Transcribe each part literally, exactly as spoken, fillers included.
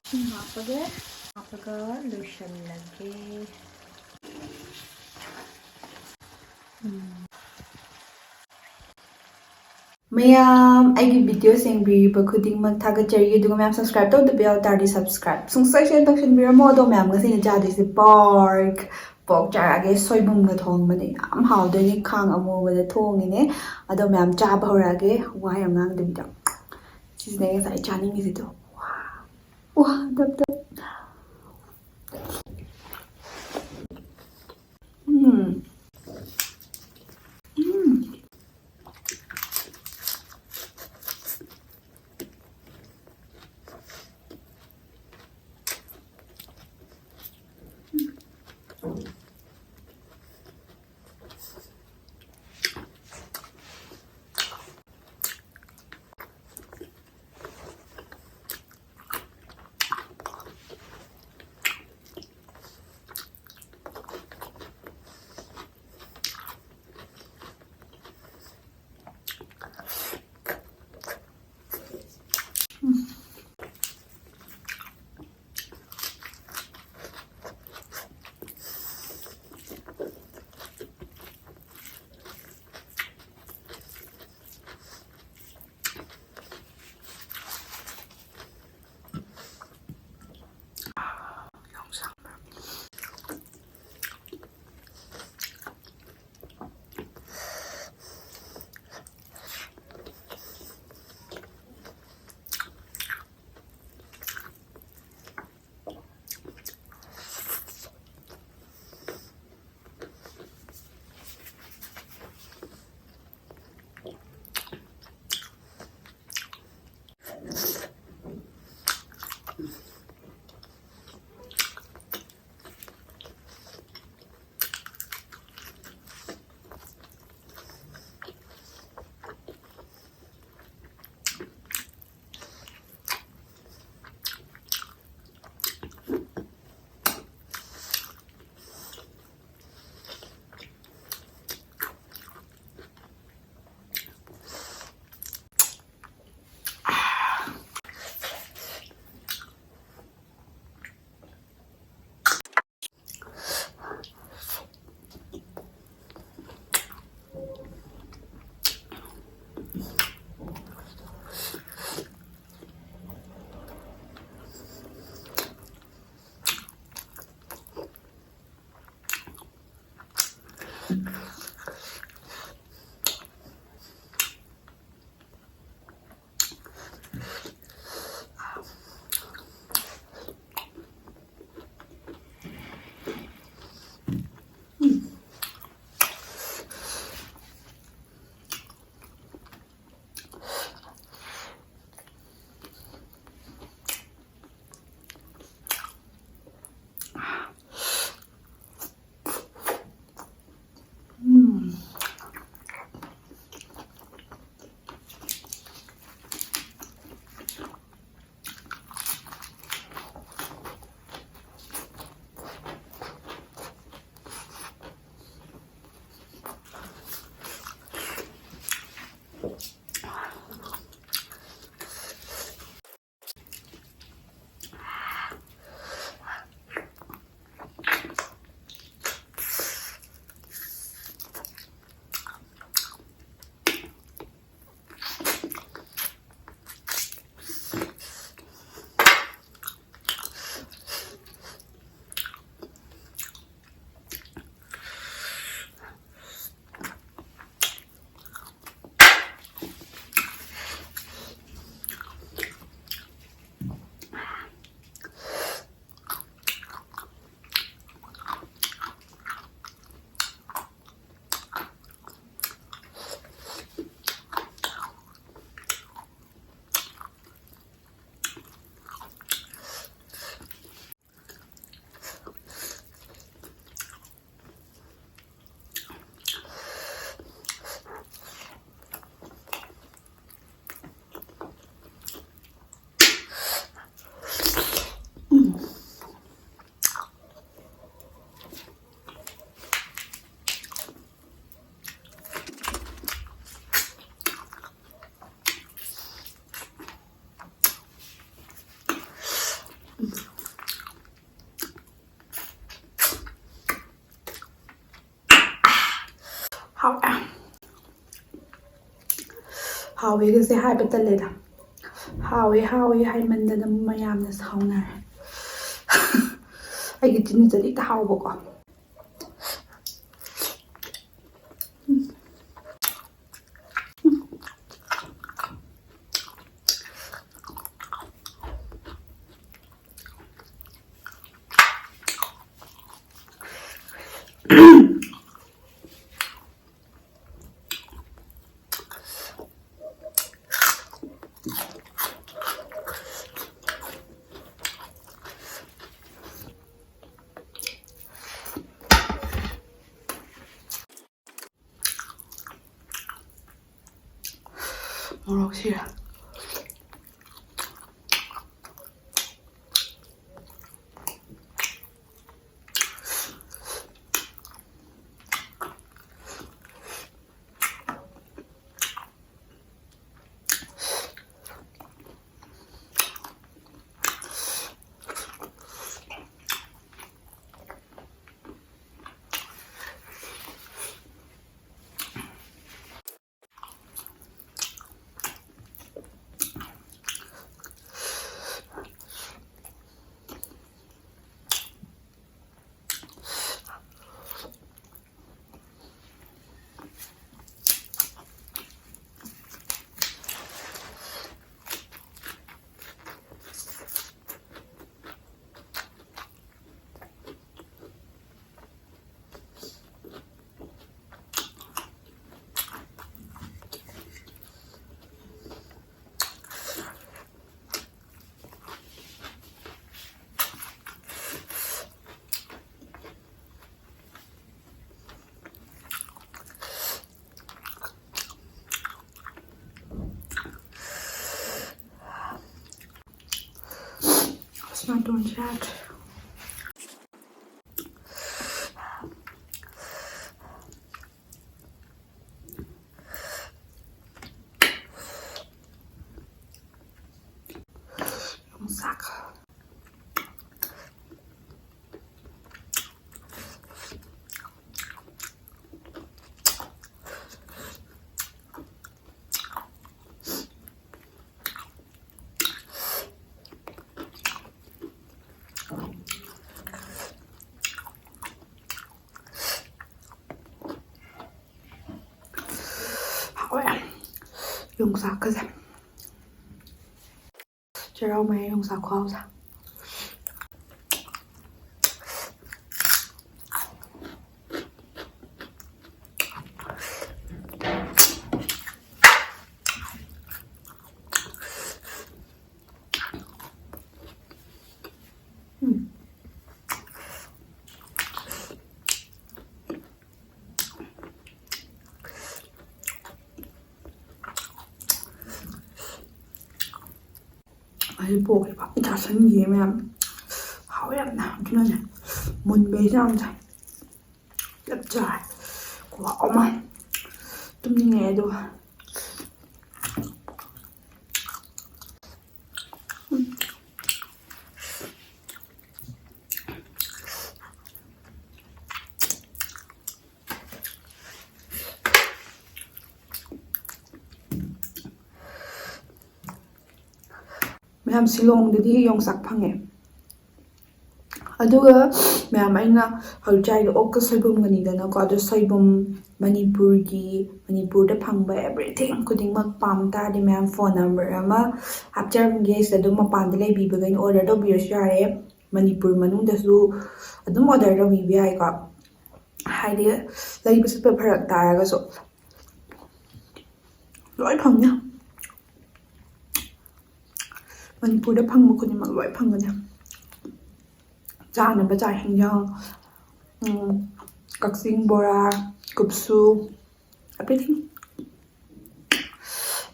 ꯏꯁꯤꯡ ꯍꯥꯞꯄꯒꯦ꯫ ꯍꯥꯞꯄꯒ ꯂꯣꯏꯁꯜꯂꯒꯦ꯫ ꯎꯝ꯫ ꯃꯌꯥꯝ, ꯑꯩꯒꯤ videos ꯌꯦꯡꯕꯤꯔꯤꯕ ꯈꯨꯗꯤꯡꯃꯛ ꯊꯥꯒꯠꯆꯔꯤ꯫ ꯑꯗꯨꯒ ꯃꯌꯥꯝ, subscribe ꯇꯧꯗꯕ ꯌꯥꯎ ꯇꯥꯔꯗꯤ subscribe ꯁꯨꯡꯁꯣꯏ ꯁꯣꯏꯗꯅ ꯇꯧꯁꯟꯕꯤꯔꯝꯃꯣ꯫ ꯑꯗꯣ ꯃꯌꯥꯝ, ꯉꯁꯤꯅ ꯆꯥꯗꯣꯏꯁꯦ pork꯫ Pork ꯆꯥꯔꯛꯑꯒꯦ꯫ ꯁꯣꯏꯕꯨꯝꯒ ꯊꯣꯡꯕꯅꯦ, ꯌꯥꯝ ꯍꯥꯎꯗꯣꯏꯅꯦ꯫ ꯈꯥꯡ ꯑꯃꯨꯕꯗ ꯊꯣꯡꯉꯤꯅꯦ꯫ ꯑꯗꯣ ꯃꯌꯥꯝ, ꯆꯥꯕ ꯍꯧꯔꯛꯑꯒꯦ, ꯋꯥ ꯌꯥꯝ ꯉꯥꯡꯗꯕꯤꯗ꯫ ꯁꯤꯁꯤꯅꯦ ꯉꯁꯥꯏ ꯆꯥꯅꯤꯡꯉꯤꯁꯤꯗꯣ꯫ ꯋꯥ, ꯋꯥ, ꯗꯞ, ꯗꯞ꯫ ꯎꯝ꯫ ꯎꯝ꯫ ꯍꯥꯎꯋꯦꯒꯁꯦ ꯍꯥꯏꯕ ꯇꯜꯂꯦꯗ꯫ ꯍꯥꯎꯋꯦ, ꯍꯥꯎꯋꯦ ꯍꯥꯏꯃꯟꯗꯅ ꯃꯌꯥꯝꯅ ꯁꯥꯎꯅꯔꯦ꯫ ꯑꯩꯒꯤ ꯆꯤꯟ ꯆꯠꯂꯤꯇ ꯍꯥꯎꯕꯀꯣ꯫ ꯃꯣꯔꯣꯛ ꯁꯤꯔꯦ꯫ ꯑꯁ, ꯅꯥꯇꯣꯟꯁꯦ ꯌꯥꯗ꯭ꯔꯦ꯫ ꯌꯣꯡꯆꯥꯛ꯫ ꯌꯣꯡꯆꯥꯛꯀꯁꯦ꯫ ꯆꯩꯔꯥꯎ ꯃꯌꯥꯏ ꯌꯣꯡꯆꯥꯛ ꯈꯨꯍꯥꯎꯁꯦ꯫ ꯎꯝ꯫ ꯑꯩ ꯄꯣꯛꯁꯦ ꯐꯖꯅ ꯆꯥꯁꯟꯈꯤꯌꯦ ꯃꯌꯥꯝ꯫ ꯍꯥꯎꯋꯦ ꯌꯥꯝꯅ꯫ ꯑꯗꯨꯅꯅꯦ ꯃꯨꯟꯕꯩ ꯆꯥꯡꯁꯦ ꯆꯞ ꯆꯥꯔꯦ꯫ ꯈꯨꯍꯥꯎ ꯑꯃ꯫ ꯇꯨꯝꯅꯤꯡꯉꯛꯑꯦ ꯑꯗꯨꯒ꯫ ꯃꯌꯥꯝ, ꯁꯤꯂꯣꯡꯗꯗꯤ ꯌꯣꯡꯆꯥꯛ ꯐꯪꯉꯦ꯫ ꯑꯗꯨꯒ ꯃꯌꯥꯝ, ꯑꯩꯅ ꯍꯧꯖꯤꯛ ꯆꯥꯏꯗꯣ ꯑꯣꯛꯀ ꯁꯣꯏꯕꯨꯝꯒꯅꯤꯗꯅꯀꯣ꯫ ꯑꯗꯣ ꯁꯣꯏꯕꯨꯝ, ꯃꯅꯤꯄꯨꯔꯒꯤ, ꯃꯅꯤꯄꯨꯔꯗ ꯐꯪꯕ everything ꯈꯨꯗꯤꯡꯃꯛ ꯄꯥꯝ ꯇꯥꯔꯗꯤ ꯃꯌꯥꯝ, ꯐꯣꯟ ꯅꯝꯕꯔ ꯑꯃ ꯍꯥꯞꯆꯔꯝꯒꯦ꯫ ꯁꯤꯗ ꯑꯗꯨꯝ ꯃꯄꯥꯟꯗ ꯂꯩꯕꯤꯕꯈꯩꯅ ꯑꯣꯔꯗꯔ ꯇꯧꯕꯤꯔꯁꯨ ꯌꯥꯔꯦ꯫ ꯃꯅꯤꯄꯨꯔ ꯃꯅꯨꯡꯗꯁꯨ ꯑꯗꯨꯝ ꯑꯣꯔꯗꯔ ꯇꯧꯕꯤꯕ ꯌꯥꯏꯀꯣ꯫ ꯍꯥꯏꯗꯤ ꯂꯩꯕ ꯆꯠꯄ ꯐꯔꯛ ꯇꯥꯔꯒꯁꯨ ꯂꯣꯏ ꯐꯪꯅꯤ꯫ ꯃꯅꯤꯄꯨꯔꯗ ꯐꯪꯕ ꯈꯨꯗꯤꯡꯃꯛ ꯂꯣꯏ ꯐꯪꯒꯅꯤ꯫ ꯆꯥꯅꯕ ꯆꯥꯛ ꯍꯦꯟꯖꯥꯡ, ꯎꯝ, ꯀꯛꯆꯤꯡ ꯕꯣꯔꯥ, ꯀꯨꯞꯁꯨ, everything꯫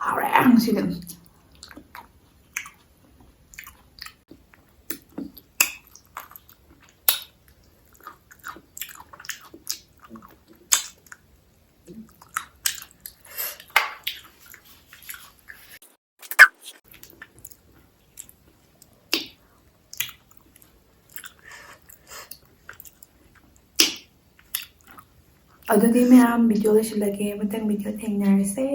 ꯍꯥꯎꯔꯦ ꯉꯁꯤꯗꯤ꯫ ꯑꯗꯨꯗꯤ ꯃꯌꯥꯝ, ꯚꯤꯗꯤꯑꯣ ꯂꯣꯏꯁꯤꯜꯂꯒꯦ꯫ ꯃꯊꯪ ꯚꯤꯗꯤꯑꯣ ꯊꯦꯡꯅꯔꯁꯦ꯫